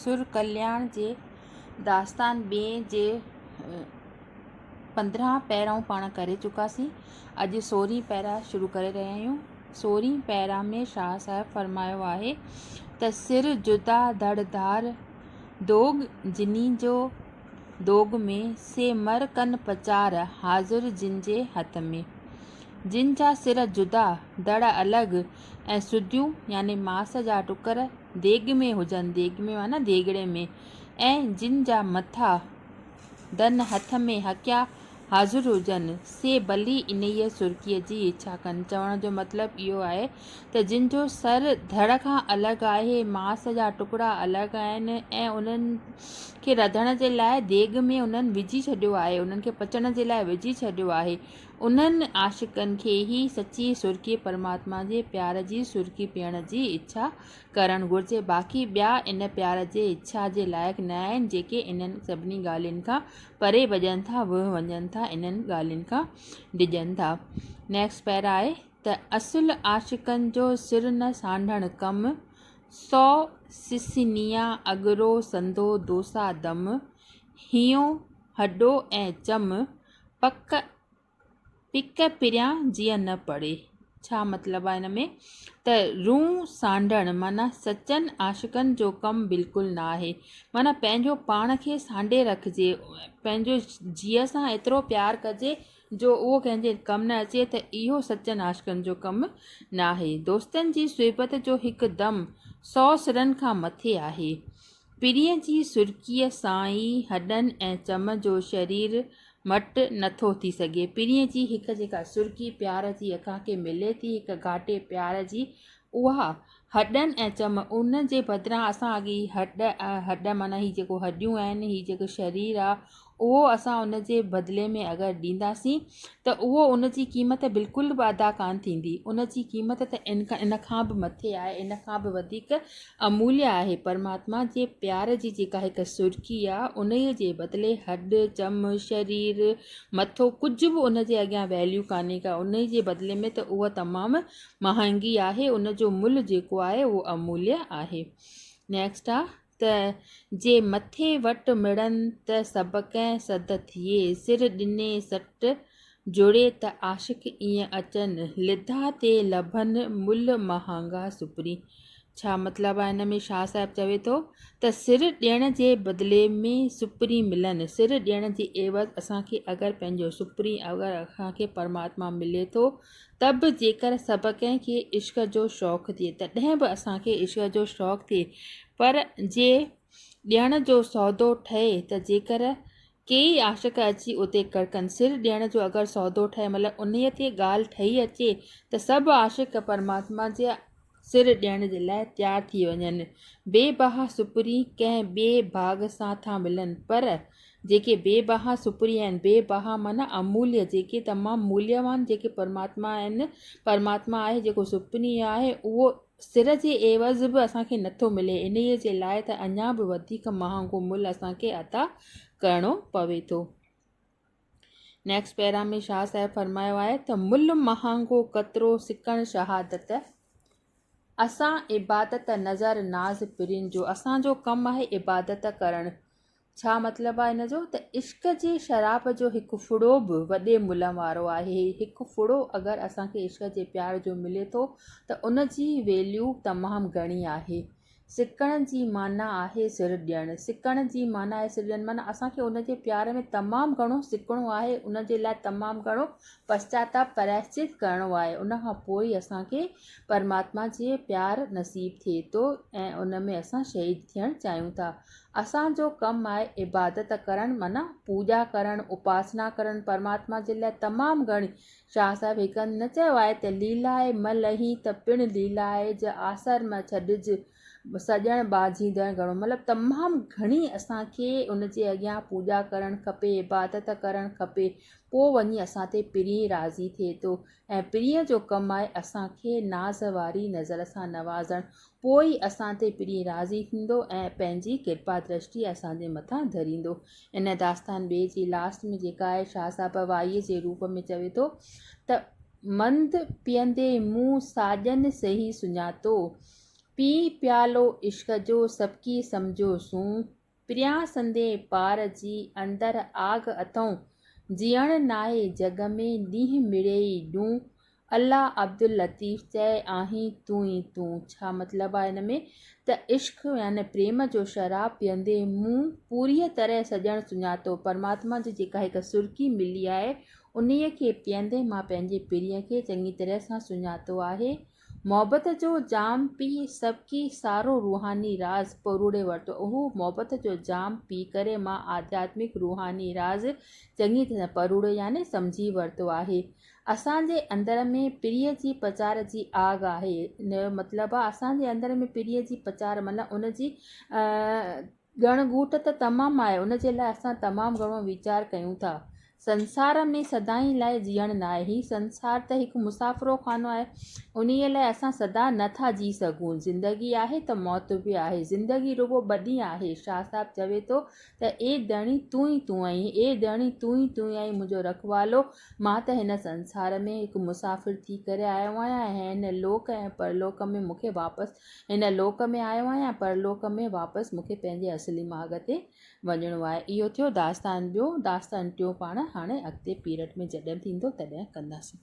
سر ڪلياڻ جي داستان ٻئين جي 15 پيرائون پاڻ ڪري چڪاسين. اڄ سورهين پيرا شروع ڪري رهيا آهيون. سورهين پيرا ۾ شاهه صاحب فرمايو آهي ته سر جدا ڌڙ ڌار دوڳ جني جو دوڳ ۾، سي مر ڪن پچار حاضر جن جي هٿ ۾. جن جا سر جدا، ڌڙ الڳ ۽ سڌيون يعني ماس جا ٽڪر ديڳ ۾ هجن، ديڳ ۾ معنيٰ ديڳڙي ۾، ۽ جن جا مٿا دن هٿ ۾ هڪيا حاضر هجن، سي ڀلي انهيء سرڪيء جي اڇا ڪن. چوڻ جو مطلب اهو آهي ته جن جو سر ڌڙ کان الڳ آهي، ماس جا ٽڪڙا الڳ آهن ۽ انهن کي رڌڻ جي لاء ديڳ ۾ انهن وجهي ڇڏيو آهي، انهن کي پچڻ جي لاء وجهي ڇڏيو آهي، انهن عاشقن کي ئي سچي سرڪي پرماتما جي پيار جي سرڪي پيئڻ جي اڇا ڪرڻ گهرجي، باقي ٻيا ان پيار جي اڇا جي لائق نه آهن، جيڪي انهن سڀني ڳالهين کان پري ڀڄن ٿا، وهه وڃن ٿا، انهن ڳالهين کان ڊڄن ٿا. نيڪسٽ پيرا آهي ته اصل عاشقن جو سر نه سانڍڻ ڪم، سو سسنيا اڳرو سندو دوسا دم، هينئون هڏو ۽ چم، پڪ پڪ پريان جيئن نه پڙي. ڇا مطلب آهي ان ۾ ته رون سانڍڻ معنيٰ سچن عاشقن جو ڪم بلڪل نه آهي. معنيٰ پنهنجو پاڻ کي سانڍي رکجي، پنهنجو جيء سان ايترو پيار ڪجي جو اهو ڪنهن جي ڪم نه اچي ته اهو سچن عاشقن جو ڪم ناهي. دوستن جي صحبت جو هڪ دم سو سرن کان مٿي آهي. پرينء جي سرڪيء سان ئي هڏن ۽ چم جو شرير مٽ نٿو ٿي سگهي. پرينء جي هڪ جيڪا سرڪي پيار جي اکان کي ملي ٿي، هڪ گهاٽي پيار جي، اها هڏن ۽ چم ان جي بدران اسان اڳي هڏ هڏ معنيٰ هي جيڪو هڏيون آهن، هي جيڪو شرير آ، اهو اسان ان جي بدلي ۾ اگر ڏينداسين ته اهو ان جي قيمت بلڪل به ادا ڪانه ٿيندي. ان جي قيمت ته ان ان کان به مٿي آهي، ان کان به وڌيڪ اموليه آهي. پرماتما جي پيار جي جيڪا هڪ سرڪي آ، انهيء جي بدلي هڏ، چم، شرير، مٿو ڪجهه به ان جي اڳيان ويليو ڪانهي ڪا. انهيء جي بدلي ۾ ته اها تمام مهانگي آهي، ان جو ملهه جيڪو آهي اهو اموليه آهي. نيڪسٽ آ. ته جي مٿي وٽ مڙن ته سڀڪنهن سڌ ٿئي، سر ڏني سٽ جڙي ته عاشق ائين اچن، لڌا تي لڀن ملهه مهانگا سپرين. ڇا مطلب آهي ان ۾ شاهه صاحب چوي ٿو ته سر ڏيڻ جي بدلي ۾ سپرين ملن، سر ڏيڻ جي عيوض اسان کي اگر پنهنجو سپرين اگر اسان کي پرماتما ملي ٿو ته به جيڪر سڀ ڪنهن کي عشق جو شوق ٿئي، تڏهن به اسان کي عشق جو شوق ٿئي، پر جي ڏيڻ جو سودو ٺهي ته جيڪر ڪيئي عاشق اچي اتي ڪڙڪن. سر ڏيڻ جو اگر سودو ٺهي، مطلب انهيء تي ڳالهه ٺهي اچي ته سڀ عاشق پرماتما جي سر ڏيڻ جي لاء تيار ٿي وڃن. بي بها سپرين ڪنهن ٻئي ڀاڳ سان ٿا ملن، پر جيڪي بي بها سپرين آهن، بي بها معنيٰ اموليه، جيڪي تمام موليوان جيڪي پرماتما آهن، پرماتما آهي جيڪو سپرين آهي، اهو سر جي عيوض به اسان کي نٿو ملي، انهيء جي لاء ته اڃا به وڌيڪ مهانگو ملهه اسان کي عطا ڪرڻو پوي ٿو. نيڪسٽ پيرا ۾ شاهه صاحب فرمايو آهي ته ملهه مهانگو قطرو سڪڻ شهادت، اسان عبادت نظر ناز پرين جو، اسان جو ڪم آهي عبادت ڪرڻ. ڇا مطلب آهي ان جو ته عشق جي شراب جو هڪ ڦڙو به وڏي ملهه وارو آهي. هڪ ڦڙو اگر اسان کي عشق جي پيار جو ملي ٿو ته ان جي ويليو تمام گهڻي آهي. سڪڻ جي معنيٰ آهي سر ڏيڻ. سڪڻ جي معنيٰ آهي سر ڏيڻ معنيٰ اسان کي ان جي پيار ۾ تمام گهڻو سڪڻو آهي، ان جي لاء تمام گهڻو پشچاتاپ، پرائشچت، ڪرڻو آهي، ان کان پوء ئي اسان کي پرماتما جي پيار نصيب ٿئي ٿو ۽ ان ۾ اسان شهيد ٿيڻ چاهيون ٿا. اسان جو ڪم آهي عبادت ڪرڻ معنيٰ پوڄا ڪرڻ، اپاسنا ڪرڻ، پرماتما جي لاء تمام گهڻي شاهه صاحب هڪ هنڌ نه چيو آهي ته ليلائي م لهين ته پڻ ليلائج، آسر م ڇڏج، سڄڻ ٻاجهيندڙ گهڻو. مطلب تمام گهڻي اسان کي ان جي اڳيان پوڄا ڪرڻ کپي، عبادت ڪرڻ کپي، پوء وڃي اسان تي پرين راضي ٿئي ٿو ۽ پرينء جو ڪم آهي اسان کي ناز واري نظر سان نوازڻ، پوء ئي اسان تي پرين راضي ٿيندو ۽ پنهنجي ڪرپا درشٽي اسان جي مٿان ڌريندو. ان داستان ٻئي جي لاسٽ ۾ جيڪا آهي شاهه صاحب وائيء جي روپ ۾ چوي ٿو ته، مند پيئندي مون ساڄن سهي سڃاتو، پي پيالو عشق جو سڀڪي سمجهيو سون، پريان سندي پار جي اندر آگ اٿئون، جيئڻ ناهي جڳ ۾ ڏينهن مڙيئي ڏون، الله عبداللطيف چئي آهين تون ئي تون. ڇا مطلب آهي ان ۾ ته عشق يعني پريم جو شراب پيئندي مون پوريء طرح سڄڻ سڃاتو، پرماتما جي جيڪا هڪ سرڪي ملي آهي انهيء کي پيئندي مان پنهنجي پرينء کي چڱي طرح سان سڃاتو آهي. محبت جو جام پي سڀڪي سارو روحاني راز پروڙي ورتو. اهو محبت جو جام پي ڪري مان آڌياتمڪ روحاني راز چڱي طرح پروڙيو يعني سمجهي ورتو آهي. اسان جي اندر ۾ پرينء جي پچار جي آگ آهي. ان جو مطلب آهي اسان جي اندر ۾ پرينء جي پچار معنيٰ ان جي ڳڻ ڳوٺ ته تمام آهي، ان جي لاء اسان تمام گهڻو ويچار ڪيون ٿا. سنسار ۾ سدائين لاء جيئڻ ناهي. هي سنسار ته هڪ مسافرو خانو آهي، انهيء لاء اسان سدا نه ٿا جي سگهون. زندگي آهي ته موت به آهي. زندگي رڳو ٻه ڏينهن آهي. شاهه صاحب چوي ٿو ته اي ڌڻي تون ئي تون آهين، اي ڌڻي تون ئي تون آهين منهنجو رکوالو، مان ته هن سنسار ۾ هڪ مسافر ٿي ڪري آيو آهيان ۽ هن لوڪ ۽ پرلوڪ ۾ مون کي واپس هن لوڪ ۾ آيو آهيان، پرلوڪ ۾ واپس مون کي پنهنجي اصلي ماڳ تي وڃڻو آهي. اهو ٿيو داستان ٻيو. داستان ٽيون پاڻ هاڻي اڳتي پيرڊ ۾ جڏهن ٿيندو تڏهن ڪنداسين.